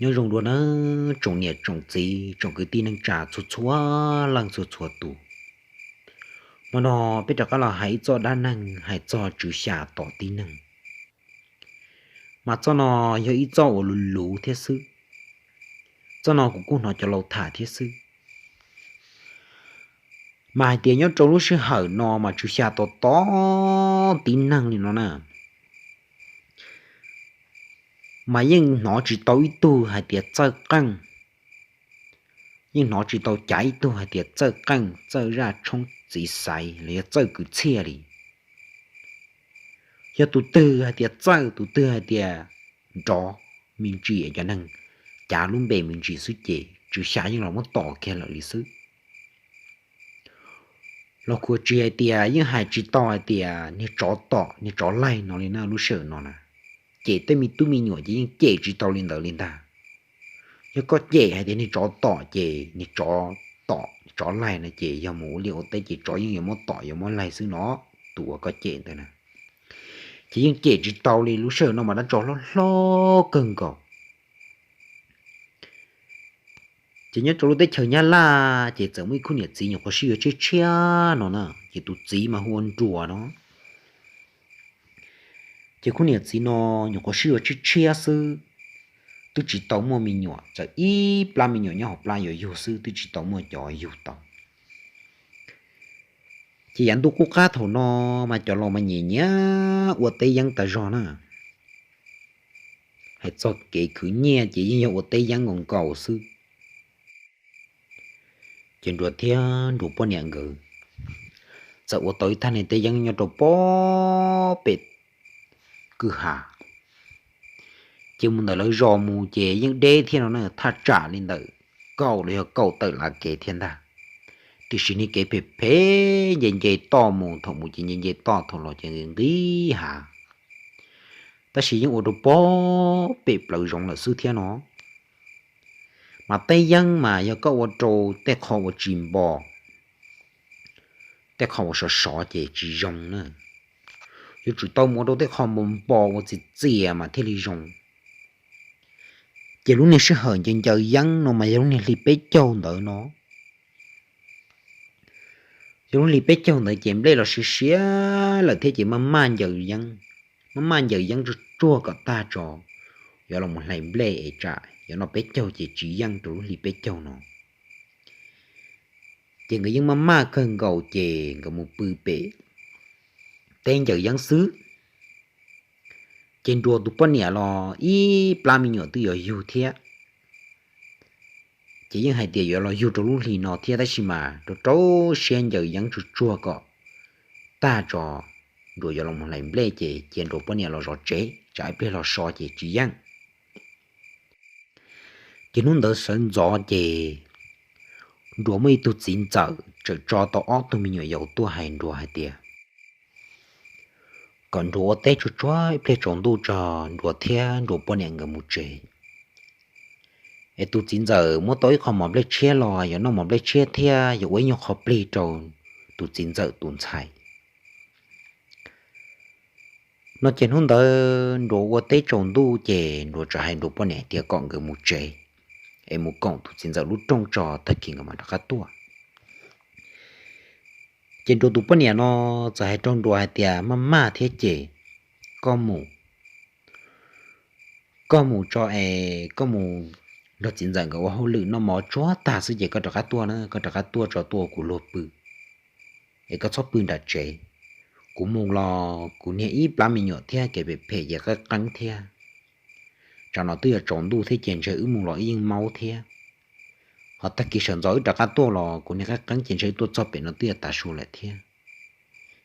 Nyob zoo dua nawb tsoom niam tsoom txiv tsoom kwv tij neej tsa txhua txhua leej txhua txhua tus. Hmo no peb rov qab los hais ib txoj dab neeg hais txog Tswv Xya tom tib neeg. Mas txoj no yog ib txoj uas luv luv thiab xwb. Txoj no kuv kuj hnov cov laus tham thiab xwb. Mas hais tias nyob rau lub sij hawm no mas Tswv Xya tom tom tib neeg li no na, mas yeej hnov tsis tau ib tug hais tias txawj qeej, yeej hnov tsis tau cav ib tug hais tias txawj qeej, txawj zaj tshoob txiv xaiv los yog txawj kwv txhiaj li. Yog tus twg hais tias txawj, tus twg hais tias nrov me ntsis, cov neeg cav lub npe me ntsis xwb ces Tswv Xya yeej los muab tom kiag lawm li xwb. Los kuj tsis hais tias yeej hais tsis tau hais tias niag tsov tom niag tsov laig no li na, lub sij hawm no na, ces tej me tub me nyuam ces yeej cem tsis tau li ntawd li ntag. Yog koj cem hais tias niag tsov tom ces niag tsov tom niag tsov laig no ces yog mus ua liaj ua teb ces tsov yeej yuav muab tom yuav muab laig xwb no, tus uas koj cem ntawd na. Ces yeej cem tsis tau li, lub sij hawm no mas dab tsov hlob hlob kawg nkaus. Ces nyob rau lub teb chaws Nyab Laj ces txawm muaj ib khub niam txiv nyuam qhuav sib yuav tshiab tshiab no na, ces tus txiv mas hu ua Nruas no. Ces khub niam txiv no nyuam qhuav sib yuav tshiab tshiab xwb, twb tsis tau muaj me nyuam, txawm ib plab me nyuam nyob hauv plab yuav yug xwb twb tsis tau muaj cov yug tau. Ces yav ntuj qub qab thaum no mas cov laus mas nyiam nyiam ua teb yeeb tas zog na. Hais txog kev khwv nyiaj ces yeej yog ua teb yeeb nkaus nkaus xwb. Ces Nruas thiab Nruas poj niam nkawd txawm ua tau ib thaj niag teb yeeb nyob rau pob pem kwj ha. Ces mus ntawm lawv zos mus ces yeej deb thiab no na, thaj tsam li ntawm kaum los yog kaum tawm lav kev thiab ntag. Tiam sis niag kev phem phem nce nce toj mus, thaum mus ces nce nce toj, thaum los ces nqis hav. Tab sis yeej ua rau pob pem plawv zoov lawm xwb thiab no. Mas teb yeeb mas yog koj ua rau tej qho uas tsis npo, tej qho uas sov sov ces tsis zoo na. Yuav tsum tau mus ua rau tej qho npo npo ua txias txias mas thiaj li zoo. Ces lub niag sij hawm ncaws ncaws yeeb no mas yog lub niag hli peb caug ntawd no. Yog lub hli peb caug ntawd ces nplej los siav siav lawm thiab ces maj maj ncaws yeeb, maj maj ncaws yeeb tsuag tsuag kom tag tso, yuav los mus hlais nplej es tsam yuav noj peb caug ces tsis yeej rau lub hli peb caug no. Ces nkawd yeej maj maj kawg nkaus ces nkawd mus pw pem teb ncaws yeeb xwb. Ces Nruas tus poj niam los ib plab me nyuam twb yuav yug thiab. Ces yeej hais tias yuav los yug rau lub hli no thiab tab sis mas rau rau siab ncaws yeeb tsuag tsuag kom tag tso, Nruas yuav los mus hlais nplej ces cia Nruas poj niam los zov tsev, tsam ib pliag los so ces tsis yeej. Ces hnub ntawd sawv ntxov ces Nruas muaj ib tug txiv ntxawm txawm tso tau ob tug me nyuam yaus tuaj hais Nruas hais tias kom Nruas ua teb tsuag tsuag ib pliag tsaus ntuj tso, Nruas thiab Nruas poj niam nkawd mus tsev. Es tus txiv ntxawm muab tau ib qho mos nplej tshiab los yuav noj mos nplej tshiab thiab yuav ua ib nyuag qho plig rau tus txiv ntxawm tus ntxhais. No ces hnub ntawd Nruas ua teb tsaus ntuj ces Nruas txawm hais Nruas poj niam tias kom nkawd mus tsev, es mus koom tus txiv ntxawm lub rooj tso tag kis nkawd mam rov qab tuaj. Ces Nruas tus poj niam no txawm hais rau Nruas hais tias, maj maj thiab ces koj mus, koj mus tso es koj mus nrog txiv ntxawm nkawd ua hauj lwm noj mov tsuag tag xwb ces koj rov qab tuaj na, koj rov qab tuaj tso tuaj ua kuv luag pw, es koj txhob pw nram tsev. Kuv mus los kuv niag ib plab me nyuam thiab kev phem phem ces qeeb qeeb thiab. Tsam no twb yuav tsaus ntuj thiab ces ntshe wb mus los wb yeej maub thiab. Ho tag kis sawv ntxov wb rov qab tuaj los kuv niag qeeb qeeb ces ntshe wb tuaj txog pem no twb yuav tav su lawm thiab.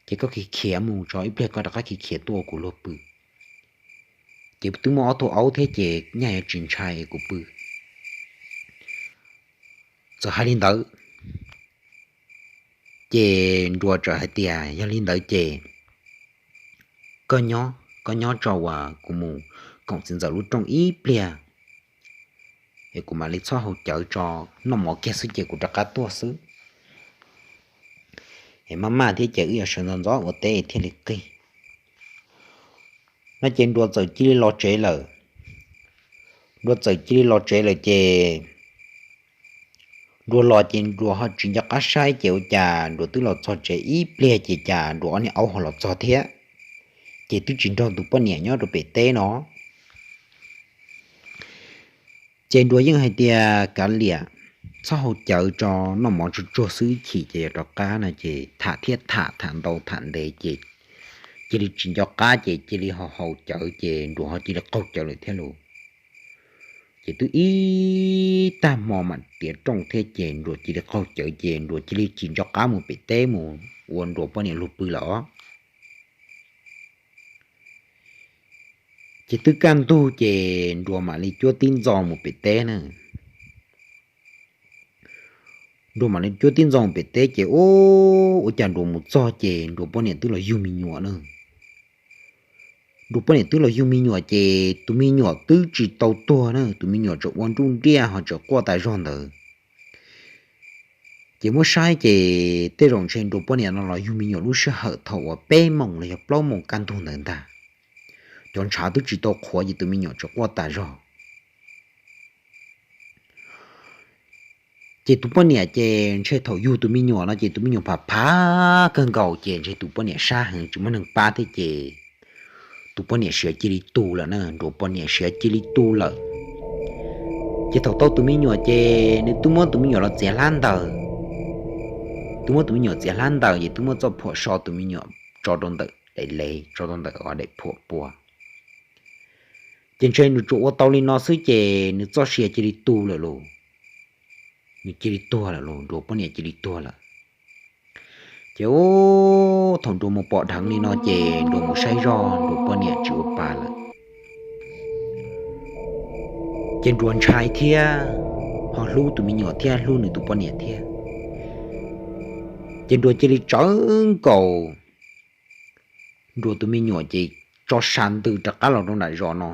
Ces koj khiav khiav mus tso ib pliag koj rov qab khiav khiav tuaj ua kuv luag pw. Ces twb muaj ob tug aub thiab ces nyaj yuav tsis ntshai kuv pw. Txawm hais li ntawd, ces Nruas txawm hais tias yog li ntawd ces koj nyob, koj nyob tso uas kuv mus koom txiv ntxawm lub rooj ib pliag, es kuv mam li txhob haus cawv tso, noj mov kiag xwb ces kuv rov qab tuaj xwb. Es maj maj thiab ces wb yuav sawv ntxov ntxov ua teb thiaj li qig. No ces Nruas txawm cia li los tsev lawm. Nruas txawm cia li los tsev lawm ces Nruas los ces Nruas ho tsis nco qab saib ces ua cas Nruas twb los txog tsev ib pliag ces cas Nruas ob niag aub ho los txog thiab, ces twb tsis nrog tus poj niam nyob rau pem teb no. Ces Nruas yeej hais tias kav liam, txhob haus cawv tso, noj mov tsuag tsuag xwb ib chim ces yuav rov qab no ces tham thiab tham, tham ntau tham ntev ces cia li tsis nco qab ces cia li ho haus cawv ces Nruas ho cia li qaug cawv lawm thiab lauj. Ces twb ib tag hmo mam tiav rooj thiab ces Nruas cia li qaug cawv ces Nruas cia li tsis nco qab mus pem teb mus ua Nruas poj niam lug pw lawm os. Ces twb kaj ntug ces Nruas mam li cuab tib ntxo mus pem teb na. Nruas mam li cuab tib ntxo mus pem teb ces ua, ua cas Nruas mus txog ces Nruas poj niam twb los yug me nyuam na. Nruas poj niam twb los yug me nyuam ces tus me nyuam twb tsis tau tuag na, tus me nyuam tseem ua nruj nriaj ho tseem quaj tas zog ntawd. Ces muab saib ces tej zaum ntshe Nruas poj niam no los yug me nyuam lub sij hawm thaum uas peb moos los yog plaub moos kaj ntug ntawd ntag. Cov ntshav twb tsis tau qhuav ces tus me nyuam tseem quaj tas zog. Ces tus poj niam ces ntshe thaum yug tus me nyuam no ces tus me nyuam phav phav kawg nkaus ces ntshe tus poj niam sab heev tsis muaj neeg pab thiab ces tus poj niam siav cia li tu lawm na, Nruas poj niam siav cia li tu lawm. Ces thaum tau tus me nyuam ces nws twb muab tus me nyuam los txiav hlab ntaws, twb muab tus me nyuam txiav hlab ntaws ces twb muab txoj phuam so tus me nyuam tso rau ntawm daim lev, tso rau ntawm daim phuam pua. Ces ntshe nws tsuas ua tau li no xwb ces nws txoj sia cia li tu lawm lauj. Nws cia li tuag lawm lauj, Nruas poj niam cia li tuag lawm. Ces ub, thaum Nruas mus pom dheev li no ces Nruas mus saib zoj Nruas poj niam tsis ua pa lawm. Ces Nruas ntshai thiab, ho hlub tus me nyuam thiab hlub nws tus poj niam thiab. Ces Nruas cia li tsawv nkaus Nruas tus me nyuam ces tso sa ntws rov qab los rau nram zos no.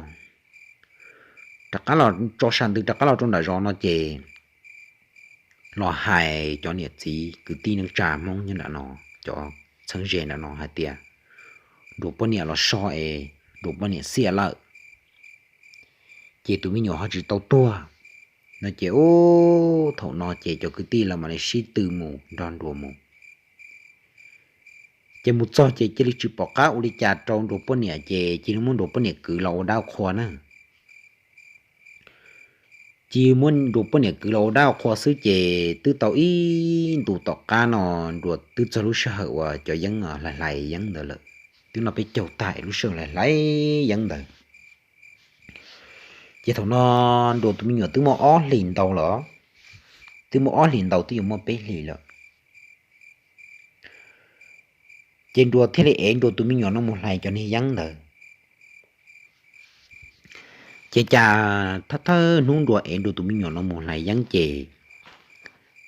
Rov qab los, tso sa ntws rov qab los rau nram zos no ces los hais cov niam txiv kwv tij neej tsa Hmoob nyob nram no, cov txheeb ze nram no hais tias Nruas poj niam los so es Nruas poj niam xiam lawm, ces tus me nyuam ho tsis tau tuag no ces ub, thaum no ces cov kwv tij lawv mam li sib tw mus nrog Nruas mus. Ces mus txog ces cia li tsis pom qab ua li cas rau Nruas poj niam ces cia li muab Nruas poj niam kwv los ua dab ua qhua na. Cia li muab Nruas poj niam kwv los ua dab ua qhua xwb ces twb tau ib ntus tom qab no Nruas twb txog lub sij hawm uas cov yeeb hlais hlais yeeb ntawd lawm, twb noj peb caug tag es lub sij hawm hlais hlais yeeb ntawd. Ces thaum no Nruas tus me nyuam twb muaj ob hlis ntau lawm, twb muaj ob hlis ntau twb yuav muaj peb hlis lawm. Ces Nruas thiaj li ev Nruas tus me nyuam no mus hlais cov niag yeeb ntawd. Ces cas thawj thawj hnub Nruas ev Nruas tus me nyuam no mus hlais yeeb ces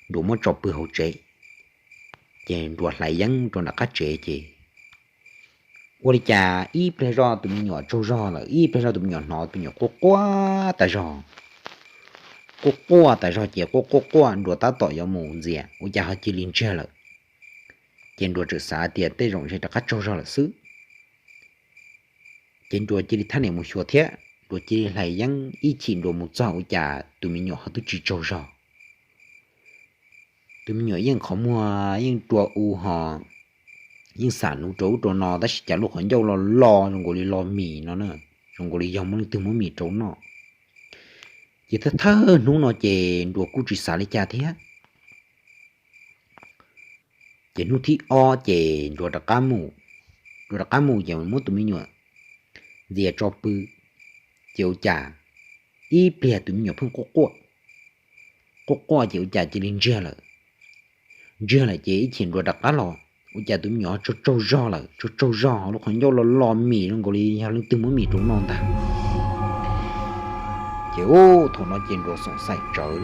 Nruas muab tso pw hauv tsev, ces Nruas hlais yeeb rau nram qab tsev ces ua li cas ib pliag zoj tus me nyuam tsaug zog lawm, ib pliag zoj tus me nyuam hnov tus me nyuam quaj quaj tas zog. Quaj quaj tas zog ces quaj quaj quaj Nruas tab tom yuav mus ntxias ua cas ho cia li ntsiag lawm. Ces Nruas txawm xav tias tej zaum ntshe rov qab tsaug zog lawm xwb. Ces Nruas cia li thaj niam mus xyuas thiab Nruas cia li hlais yeeb ib chim Nruas mus txog ua cas tus me nyuam ho twb tsis tsaug zog. Tus me nyuam yeej qhov muag yeej rua u ho yeej xam nuv rau ub rau no tab sis cas lub qhov ncauj lo lo zoo nkaus li lo mis no na, zoo nkaus li yog muaj leej twg muab mis rau noj. Ces thawj thawj hnub no ces Nruas kuj tsis xav li cas thiab. Ces hnub thib ob ces Nruas rov qab mus, Nruas rov qab mus ces muab tus me nyuam ntxias tso pw, ces ua cas ib pliag tus me nyuam pheej quaj quaj, quaj quaj ces ua cas cia li ntsiag lawm. Ntsiag lawm ces ib chim Nruas rov qab los ua cas tus me nyuam tsaug tsaug zog lawm, tsaug tsaug zog ho lub qhov ncauj lo lo mis zoo nkaus li yog leej twg muab mis rau noj ntag. Ces ub thaum no ces Nruas xoom xaim tsawv,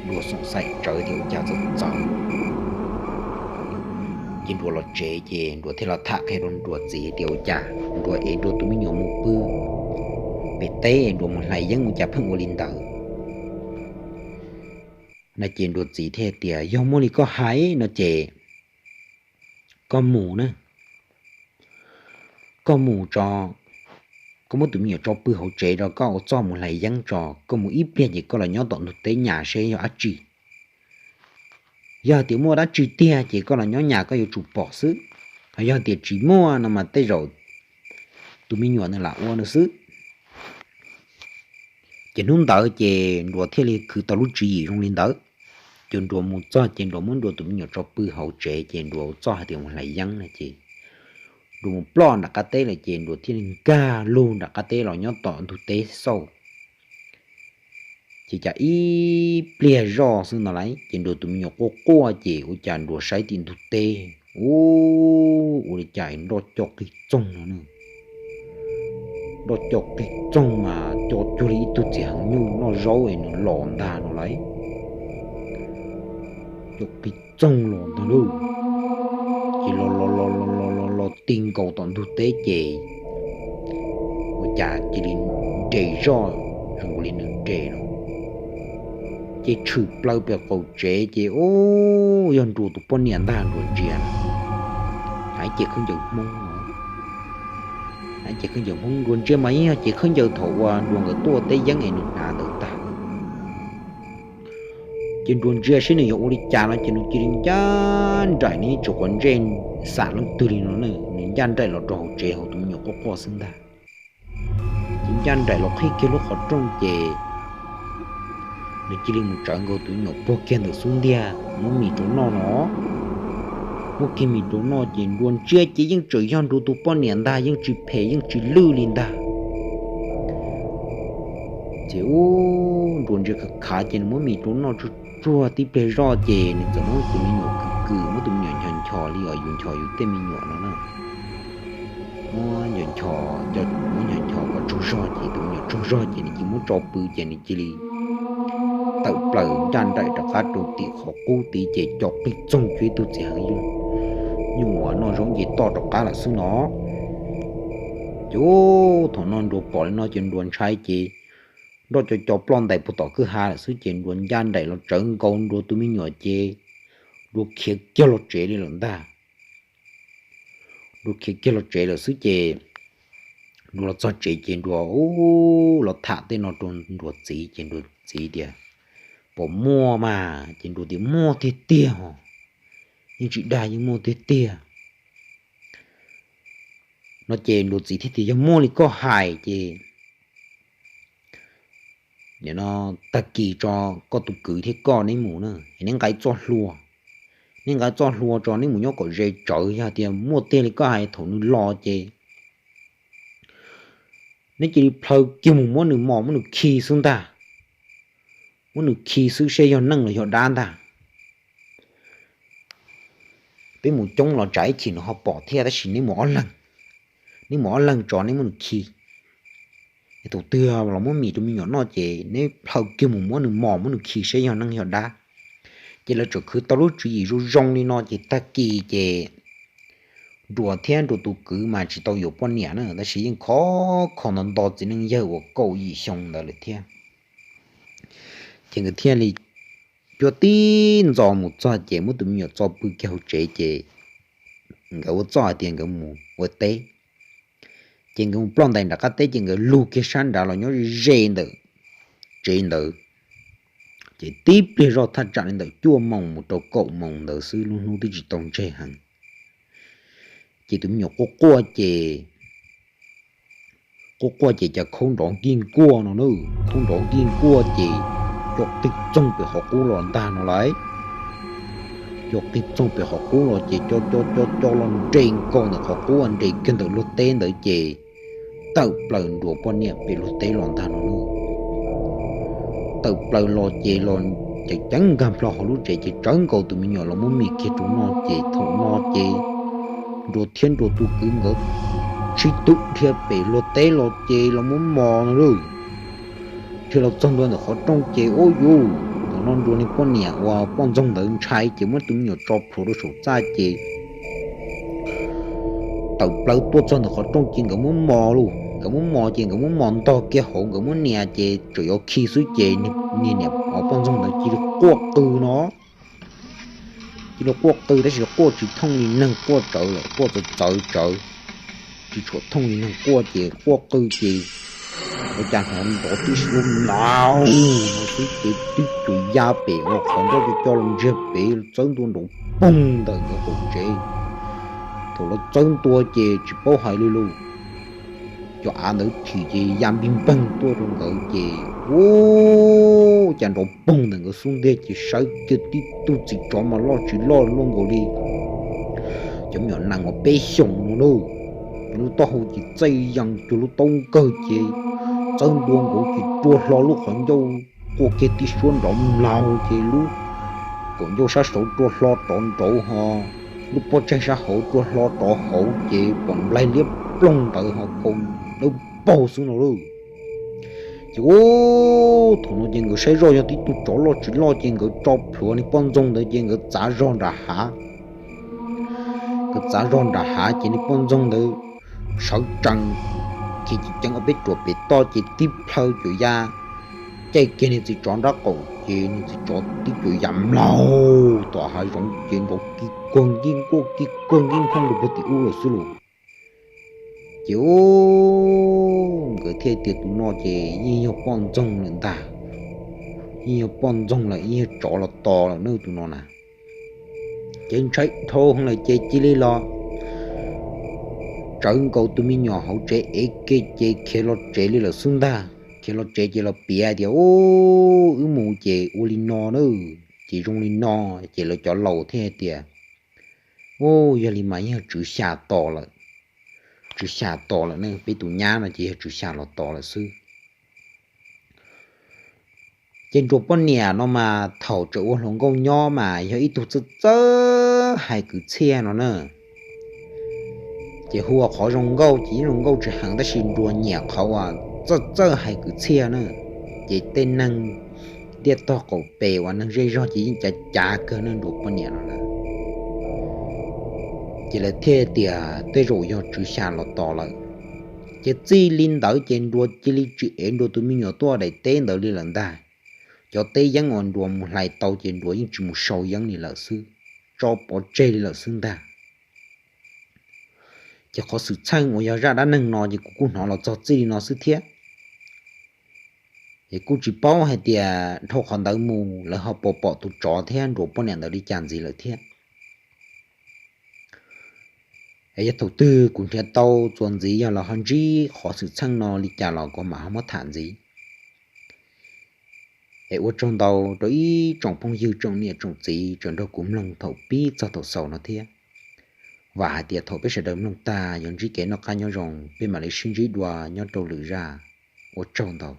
Nruas xoom xaim tsawv tias ua cas txawv txawv. Ces Nruas los tsev ces Nruas thiaj los tham qhia rau Nruas txiv tias ua cas Nruas ev Nruas tus me nyuam mus pw pem teb, Nruas mus hlais yeeb ua cas pheej ua li ntawd. No ces Nruas txiv thiaj tias yog muaj li koj hais no ces koj mus na, koj mus tso, koj muab tus me nyuam tso pw hauv tsev rau koj ua txoj mus hlais yeeb tso, koj mus ib pliag ces koj los nyob tom ntug teb nyas seb yog dab tsi. Yog hais tias muaj dab tsi tiag ces koj los nyob nyas koj yuav tsum pom xwb. Ho yog tias tsis muaj no mas tej zaum tus me nyuam nws lam ua nws xwb. Ces hnub ntawd ces Nruas thiaj li khwv tau lub tswv yim zoo li ntawd. Ces Nruas mus txog ces Nruas muab Nruas tus me nyuam tso pw hauv tsev ces Nruas txoj hais tias mus hlais yeeb no ces Nruas mus ploj nram qab teb lawm ces Nruas thiaj li nkag lug nram qab teb los nyob tom ntug teb xauj. Ces cas ib pliag zoj xwb no lauj, ces Nruas tus me nyuam quaj quaj ces ua cas Nruas saib tim ntug teb, ub, ua li cas nroj co qig txoog no ne. Nroj co qig txoog mas co cuag li ib tug txiv heev nyuj noj zaub es nws los ntag no lauj. Co qig txoog los ntag lauj. Ces los los los los los los los ti nkaus tom ntug teb ces ua cas cia li nres zoj zoo nkaus li nws nres no. Ces tshwm plaws pem qaum tsev ces ub, yog Nruas tus poj niam ntag Nruas ntsia. Hais cev khaub ncaws Hmoob, hais cev khaub ncaws Hmoob Nruas ntsia mas yeej yog cev khaub ncaws thaum uas Nruas nkawd tuaj teb yeeb es nws hnav ntawd tag. Ces Nruas ntsia seb nws yuav ua li cas no ces nws cia li ncaj nraim nws tsis quav ntsej xam leej twg li no, nws ncaj nraim los rau hauv tsev hauv tus me nyuam quaj quaj xwb ntag. Ces ncaj nraim los qhib kiag lub qhov rooj ces nws cia li mus tsawv nkaus tus me nyuam puag kiag ntawm xub ntiag muab mis rau noj no. Muab kiag mis rau noj ces Nruas ntsia ces yeej tseem yog Nruas tus poj niam ntag, yeej tsis phem yeej tsis lwj li ntag. Ces ub, Nruas ntsia khav khav ces nws muab mis rau noj tsuag tsuag tib pliag zoj ces nws txawm muab tus me nyuam kwv kwv, muab tus me nyuam nchos nchos li uas yus nchos yus tej me nyuam no na. Muab nchos nchos, muab nchos nchos kom tsaug zog ces tus me nyuam tsaug zog ces nws cia li muab tso pw ces nws cia li tawm plaws ncaj nraim rov qab rau tim qhov qub tid ces co qig txoog cuag ib tug txiv heev nyuj uas noj zaub nce toj rov qab lawm xwb no. Ces ub, thaum no Nruas pom li no ces Nruas ntshai ces nroj co co ploj ntais puag tom kwj ha lawm xwb ces Nruas ncaj nraim los tsawv nkaus Nruas tus me nyuam ces Nruas khiav kiag los tsev li lawm ntag. Nruas khiav kiag los tsev lawm xwb ces Nruas los txog tsev ces Nruas ub los tham tej no rau Nruas txiv ces Nruas txiv tias, pom muaj mas, ces Nruas tias muaj tiag tiag os, yeej tsis dag yeej muaj tiag tiag no ces Nruas txiv thiaj tias yog muaj li koj hais ces nim no tag kis tso koj tus kwv thiab koj neb mus na, es neb nqa txoj hlua, neb nqa txoj hlua tso neb mus nyob kom ze tsawv, yog tias muaj tiag li koj hais thaum nws los ces neb cia li plhaw kiag mus muab nws mos muab nws khi xwb ntag, muab nws khi xwb seb yog neeg los yog dab ntag. Peb mus coob los tsam ib chim nws ho pom thiab tab sis neb mus ob leeg, neb mus ob leeg tso neb muab nws khi. Thaum twg los muab mis rau me nyuam noj ces neb plhaw kiag mus muab nws mos muab nws khi seb yog neeg yog dab. Ces lawv tseem khwv tau lub tswv yim zoo zoo li no ces tag kis ces Nruas thiab Nruas tus kwv mas tsis tau yuav poj niam na tab sis yeej khov kho nto nto txiv neej yawg uas kaum yim xyoo ntawd lawm thiab. Ces nkawd thiaj li cuab tib ntxo mus txog ces muab tus me nyuam tso pw kiag hauv tsev ces nkawd ua txuj hais tias nkawd mus ua teb. Ces nkawd mus ploj ntais nram qab teb ces nkawd lug kiag sab nrad los nyob ze ntawm tsev ntawd. Ces tib pliag zoj thaj tsam li ntawm cuaj moos mus rau kaum moos ntawd xwb lub hnub twb tsis tau ntseg heev. Ces tus me nyuam quaj quaj ces quaj quaj ces cas khaub nrov nkij nkuaj no na, khaub nrov nkij nkuaj ces co qig txoog pem qhov qub los ntag no lauj. Co qig txoog pem qhov qub los ces co co co co los nres nkaus ntawm qhov qub nres kiag ntawm luag teb ntawd ces tawm plaws Nruas poj niam pem luag teb los ntag no na. Tawm plaws los ces los ceev ceev nkag nplo hauv lub tsev ces tsawv nkaus tus me nyuam los muab mis kiag rau noj ces thaum no ces Nruas thiab Nruas tus kwv nkawd sib tw dhia pem luag teb los ces los muab mos no lauj. Dhia los txog ntua ntawm qhov rooj ces ub yuv, thaum no Nruas niag poj niam uas poj ntxoog ntawd ntshai ces muab tus me nyuam tso plhuav rau saum txaj ces tawm plaws tuaj txog ntawm qhov rooj ces nkawd muab mos lauj, nkawd muab mos ces nkawd muab mos ntog kiag hauv nkawd muab nias ces tseem yuav khi xwb ces niag niam poj ntxoog ntawd cia li quaj qw no. Cia li quaj qw tab sis quaj tsis thooj li neeg, quaj tsawv lawm, quaj txawv txawv tsawv. tsis tshua thooj li neeg quaj ces quaj qw ces ua cas hnov nrov tib suab mlaug no xwb ces twb tsuas ya pem ua qhov ncauj coj los ntsiag pem txawb ntua nrov poog ntawm nkawd qaum tsev. Thaum los txawb ntua ces tsis paub hais li lus, cov av ntawd chim ces ya npig npeeg tuaj rau nkawd ces ua cas nrov poog ntawm nkawd xub ntiag ces saib kiag tib tug txiv tsov mas loj tsis loj luaj nkaus li cov me nyuam nees uas peb xyoos no na. Lub taub hau ces txaij yees cuag lub taub nkawg ces txawb ntua nkaus ces rua hlo lub qhov ncauj quaj kiag tib suab nrov mlaug ces lub kaum ncauj sab saud rua hlo rov nraud ho lub pob tsaig sab hauv rua hlo rov hauv ces pom nplaig liab ploog ntawd ho kaus dawb paug xwb no lauj. Ces ua thaum no ces nkawd saib zoj yog tib tug tsov loj tsis loj ces nkawd tso plhuav niag poj ntxoog ntawd ces nkawd txav zog nram hav. Nkawd txav zog nram hav ces niag poj ntxoog ntawd sawv tsees khiav ceev ceev ob peb ruam pem toj ces tib plhaw cuam ya caij kiag niag txiv tsov nrab qaum ces niag txiv tsov tib cuam ya mlaug tom hav zoov ces nrov kis kuag nkib nkuaj kis kuag nkib nkooj rau puag tim ub lawm xwb lauj. Ces nkawd thiaj tias tus no ces yeej yog poj ntxoog lawm ntag, yeej yog poj ntxoog lawm yeej yog tsov los tos lawm na tus no na. Ces ntshai dhau heev lawm ces cia li los tsawv nkaus tus me nyuam hauv tsev ev kiag ces khiav los tsev li lawm xwb ntag. Khiav los tsev ces los piav tias, Ub, wb mus ces ua li no na, ces zoo li no. Ces lawv cov laus thiaj hais tias, Ub, yog li mas yeej yog tswv xya tos lawm, tswv xya tos lawm ne, peb tus nyab no ces yog tswv xya los tos lawm xwb. Ces nruas poj niam no mas thaum tseem ua hluas nkauj nyob mas yog ib tug txawj txawj hais kwv txhiaj no na. Ces hu ua qhov zoo nkauj ces yeej zoo nkauj tsis heev tab sis nruas nyiam qhov uas txawj txawj hais kwv txhiaj na. Ces tej neeg ntiaj tog qaum pem uas neeg zej zog ces yeej cav cav kawg ne nruas poj niam no na. Ces lawv thiaj tias tej zaum yog tswv xya los tos lawm. Ces txij li ntawd ces nruas cia li tsis ev nruas tus me nyuam tuaj daim teb ntawd li lawm ntag. Cov teb yeeb uas nruas mus hlais tau ces nruas yeej tsis mus sau yeeb li lawm xwb, tso pov tseg li lawm xwb ntag. Ces qhov xwm txheej uas yog zaj dab neeg no ces kuv kuj hnov los txog txij li no xwb thiab. Es kuj tsis paub hais tias dhau qhov ntawd mus lawv ho puas pom tus tsov thiab nruas poj niam ntawd li cas ntxiv lawm thiab. Es yog thaum twg kuv nrhiav tau txuas ntxiv yog lawv ho ntsib qhov xwm txheej no li cas los kuv mam ho muab tham ntxiv. Es ua tsaug ntau rau ib tsoom phooj ywg tsoom niam tsoom txiv tseem nrog kuv mloog thaum pib txog thaum xaus no thiab. Vam hais tias thaum peb sawv daws mloog tag yuav ntsib kev noj qab nyob zoo, peb mam li sib ntsib dua nyob rau lwm zaj. Ua tsaug ntau.